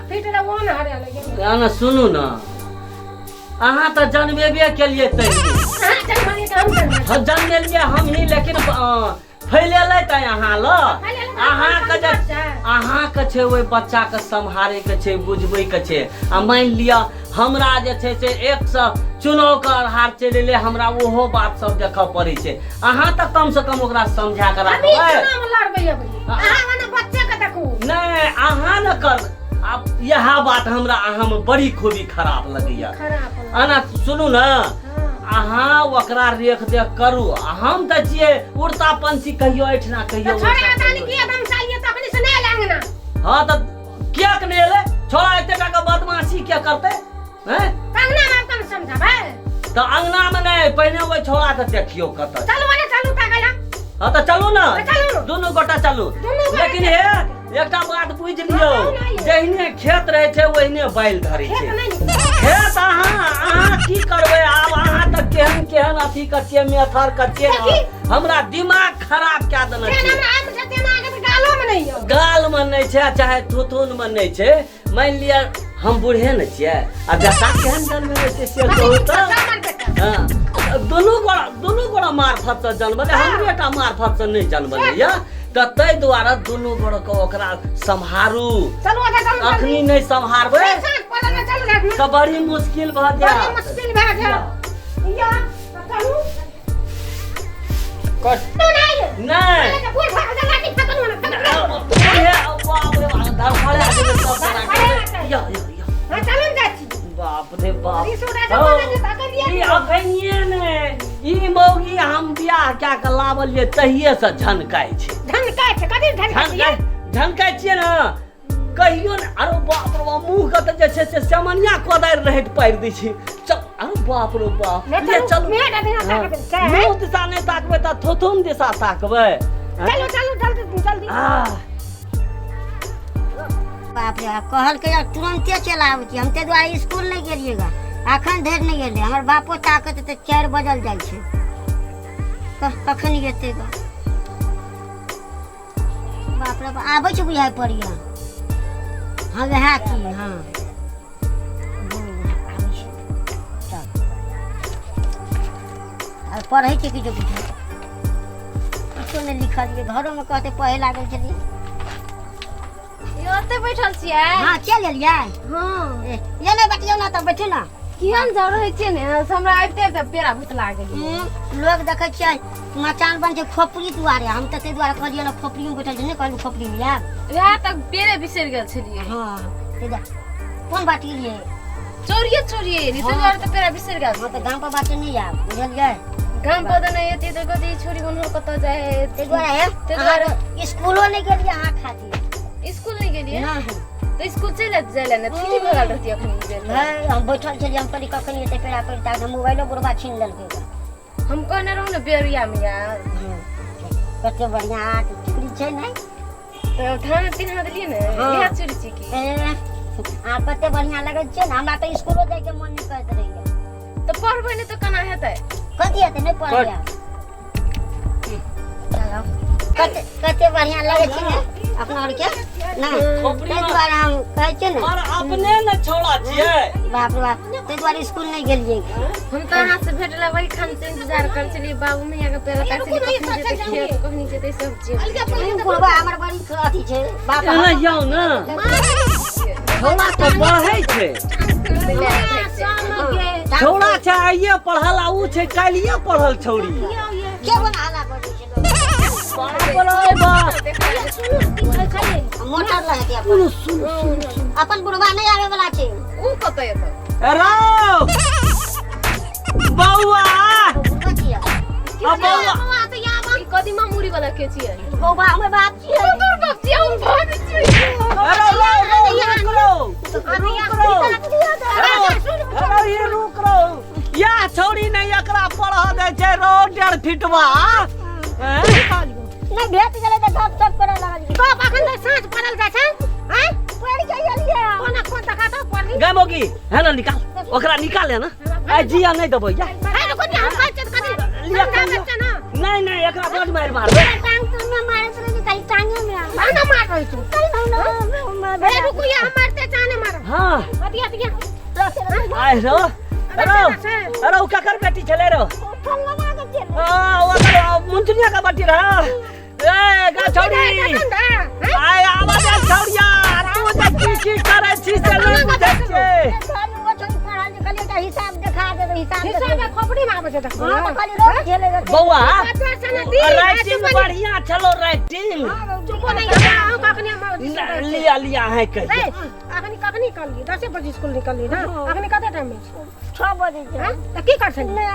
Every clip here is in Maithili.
फीट रहे वो ने हरे लगे। ना सुनू ना, अहाँ तऽ जनमेबे केलियै तहिये। अहाँ जनमलियै तऽ हम जनमलियै। हम जनमेलियै हमही, लेकिन फैलेलै तऽ अहाँ ल। फैलेलै तऽ अहाँके जे बच्चा। अहाँके छै ओहि बच्चाके सम्हारैके छै, बुझबैके छै। आ मानि लिअ हमरा जे छै से एक सए चुनावके आधार चलि एलै, हमरा ओहो बात सब देखऽ पड़ै छै। अहाँ तऽ कमसँ कम ओकरा समझा कऽ हम ई राखबै। चुनाव लड़बै अबरी। अहाँ ओना बच्चे के देखू। नहि, अहाँ ने कर। आब इएह बात हमरा अहाँमे बड़ी खूबी खराब लगैया। खराब। अना सुनू ने। हाँ। अहाँ ओकरा रेख देख करू, आ हम तऽ छियै उड़ता पंछी, कहियो एहिठिना कहियो तऽ छोड़ा ओहिठिना। तानी कहियो। की एकदम सालिए तखनी से नहि लांगना। हाँ तऽ किएक नहि एलै छोड़ा? एते टाका बदमाशी किया करतै हैं? अंगना में कम समझाबै। तऽ अंगना मे नहि, पहिने ओहि छोड़ा के देखियौ कतऽ। चलू ओने चलू ताकला। हाँ तऽ चलू ने। तऽ चलू। दुनू गोटा चलू। दुनू गोटा। लेकिन हे, एकटा बात बुझि लियौ। हाँ, नहि। जहिने खेत रहै छै ओहिने बैल धरै खेत छै। नहि नीक। खेत अहाँ अहाँ की करबै आब? अहाँ तऽ केहन केहन अथी के छियै, मेथर के छियै ने। देखी। हमरा दिमाग खराब कए देने तेना छियै। हमरा आबि छै तेना अहाँके तऽ गालो में नहि यौ। गाल मे नहि छै चाहे थुथुन मे नहि छै। मानि लिअ हम बूढ़े ने छियै आ बेटा केहन जन्मेने छै से कहू तऽ। हमर बेटा। हाँ, दुनू गोड़ा मार्फत से जन्मलै, हमरे टा मार्फत से नहि जन्मलै यऽ। तऽ ताहि दुआरे दुनू गोड़के ओकरा सम्हारू। चलू ओतऽ चलू। अखनी नहि सम्हारबै साँझ पड़ल ने, चलू राखू। तऽ बड़ी मुश्किल भऽ बड़ी जायत। मुश्किल भए गेल या, तऽ चलू। कट। तू नहि। नहि। तऽ बूढ़ भऽ गेल, लाठी फेकलहुँ ने, फेकलहुँ। बूढ़े, बाप रे बाप, धड़फड़ा गेलै सब गोड़ा के। या, या, या। हाँ, चलू ने जाइ छी। बाप रे बाप। ई सुना जे हौ, बोलै छै, धकलियै। ई अखनिये ने ई मौगी हम बियाह कए कऽ लाबलियै तहिये से झनकाइ छै। झनकाइ छै, कथी झनकाइ छै? झनकाइ झनकाइ छियै ने कहियो ने। अरे बाप रे बाप, मुँह के तऽ जे छै से सेमनिया कोदारि रहैत पारि दै छै। चल, अरे बाप रे बाप। नहि, ले चलू, चलू। मेघ दिना ताकबै छै। मुँह दिशा नहि ताकबै तऽ थुथुन दिशा ताकबै। चलू चलू, जल्दी जल्दी। आ बाप रे बाप, कहलकै यार तुरन्ते चलि आबै छी हम, ताहि दुआरे इसकुल नहि गेलियै गा, एखन धरि नहि गेलै। हमर बापो ताकत तऽ 4 बजल जाइ छै, कखन एतै गा? बाप रे बाप, आबै छै बुझाइ पड़ैया। हँ, वएह की, हँ आबै छै। चल, आर पढ़ै छै किछो किछो? किछो नहि लिखलियै। घरोमे कहतै पढ़े लागल छलियै। यो ओतै बैठल छियै? हँ, चलि एलियै। हँ। ए, ये नहि बतियौ ने तऽ बैठू ने। केहन जब रहै छियै ने से हमरा आबिते आबिते पेड़ा भूत लागल। लोग देखै छियै मचान बन छै खोपड़ी दुआरे, हम तऽ ताहि दुआरे कहलियै ने खोपड़ीमे बैठल छै, नहि कहलहुँ खोपड़ीमे आयब। वएह तक पेड़े बिसरि गेल छलियै। हँ, ताहि दुआरे कोन बात गेलियै? चोरिये चोरिये एलियै, ताहि दुआरे तऽ पेड़ा बिसरि गेल। हँ, तऽ गाम पर बाटे नहि आयब, बुझलियै? गाम पर तऽ नहि एतियै तऽ कहतियै छोरी बनहर कतऽ जाइ है। ताहि दुआरे हे। ताहि दुआरे। अहाँ स्कूलो नहि गेलियै अहाँ खातिर? स्कूल नहि गेलियै। नहि। तऽ स्कूल चलि जाइ लए ने, छुट्टी भऽ गेल रहती अखन बेर। हे, हम बैठल छलियै, हम कहलियै कखन एतै पेड़ा पर, ताकि मोबाइलो बुढ़बा छीन लेलकै। हम कहने रहौं ने बेरिया मे यार। हँ, कते बढ़िआँ अहाँके चूड़ी छै ने। तऽ धान पिन्हा देलियै ने। हँ। इएह चूड़ी छी की? ए, अहाँ कते बढ़िआँ लगै छै ने, हमरा तऽ स्कूलो जाइके मन नहि करैत रहैया। तऽ पढ़बै नहि तऽ केना हेतै? कथी हेतै? नहि पढ़बै आब। चलो, कते कते बढ़िआँ लगै छै ने अपना आरके ने। खोपड़ी ताहि दुआरे हम कहै छियै ने। और अपने ने छौड़ा छियै। बाप रे बाप, ताहि दुआरे स्कूल नहि गेलियै। हम तऽ अहाँ से भेटला वही खान से इंतजार करै छलियै, बाबू मैया के पेड़ काटै छलियै, कखनी जेतै खेत, कखनी जेतै सब चीज। बुढ़बा हमर बड़ी अथी छै बाप। एना जाउ ने, छौड़ा तऽ पढ़ै छै। छौड़ा छै आइये पढ़ल आ उ छै काल्हिये पढ़ल छौड़ी। के बना हल्ला करै छै लोक? बाप रे बाप। मोटर रहते अपन अपन बुढ़बा नहि आबै वाला छै। उ कतऽ एतौ? रौ बौआ। बुढ़बा छियै। आ बौआ। ई कदीमा मुरी वाला के छियै? बौआ हमर बाप छियै। तोर बाप छियै? हम भाग छियै। अरे रौ रौ, रुक रौ, रुक रौ। अरे ई रुक रौ, या छौड़ी नहि एकरा पढ़ऽ दै छै रौ, 1.5 फीटवा हैं? नहि भेट गेलै तऽ गप सप करऽ लागल। गप अखन तऽ साँझ पड़ल जाइ छै आँय। पढ़ि के एलियै। कोना कोन देखा तऽ पढ़ली। गे मौगी है ना, निकाल ओकरा, निकाल ना, आ जिया नहीं देबो या। हे रुको ने, हम कहै छियै तऽ कथी लिअ। समझाबै कहियो। छियै ने। नहीं नहीं, एकरा बड मारि मारबै। टांग तो में मारैत रहै, खाली टांगे में। भाना मार रहै छौ। कहि हे रुकू, ये हम मारते चाने मार। हाँ दिया दिया आइ रो रो अरे उ ककर बेटी छलै रो हाँ ओकर मुंचुनिया का बेटी रहा ए गा छौड़ी आइ आवाज आयल छौड़िया तू जे की की करै छी से नहि बुझै छियै हिसाब देखा देबै हिसाब हिसाब खोपड़ी में आबै छै देखो हाँ तऽ खाली रोज झेले रहतै। बौआ बच्चा दी राइटिंग बढ़िया छलो राइटिंग चुपो नहीं हम कखनी हम लिया लिया है कह ए अखनी कखनी निकलली 10 बजे स्कूल निकलली ना अखनी कते टाइम में 6 बजे छै हां त की कर छली नहि,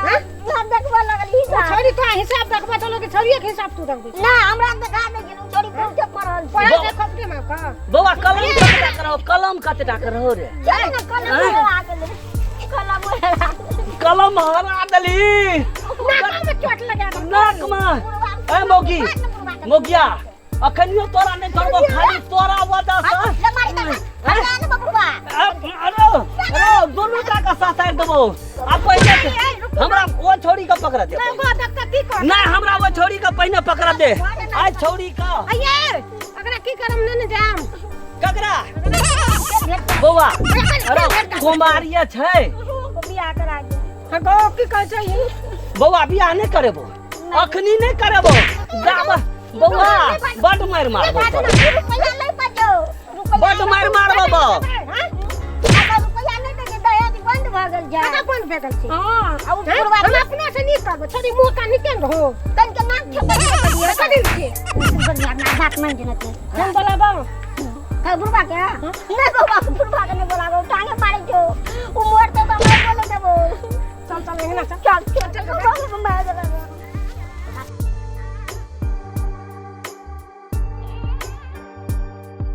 हम देखबऽ लगली हिसाब। छोड़ी तो हिसाब देखबा चलो कि छोड़िए के हिसाब तू देखबी ना हमरा देखा दै गेल छोड़ी बहुते पढ़ल छै। पढ़ल छै खोपड़ी में का बौआ कलम कतेटा करो कलम कतेटा करो रे चल ने कलम हरा गेलै। कलम हरा गेलै। कलम हरा देली नाक में चोट लगा दे नाक में ए मौगी मौगिया अखनियो तोरा नहीं छोड़बो खाली तोरा वजह से ले मारी तऽ हरा ने बबुआ। अरे अरे दोनों का का साथ आर देबो आ पहिले हमरा ओ छोड़ी के पकड़ दे गो देख की कर नहीं हमरा वो छोड़ी के पहिने पकड़ दे आइ छोड़ी का आइए अगरा की करम ने ने जाम ककरा बौआ अरे कुमारिया छै बियाह करा दे। हां गो की कहै छै ई? बौआ बियाह नहि करेबो अखनी नहि करेबो जाब बौआ बड मारि मारबो तोरा। रुपैआ नहि बचौ। रुपैआ बड मारि मारबो बौ हां अगर रुपैआ नहि दै छै, दहेज बंद भऽ गेल छै। कतऽ बंद भए गेल छै हाँ आ उ हैं? बुढ़वा हम अपना से नीक करबो छोड़ी मुंह का निके न हो तनिके नाक ठेकै छै। कथी छै बढ़िया ना बात मानि जेना तू। हम बोलाबो कह बुढ़वा के नहि बौआ बुढ़वा के नहि बोलाबो टांगे मारै छौ। उ मरतौ तऽ हमरा बोले देबो। चल चल एहना चल चल चल चल चल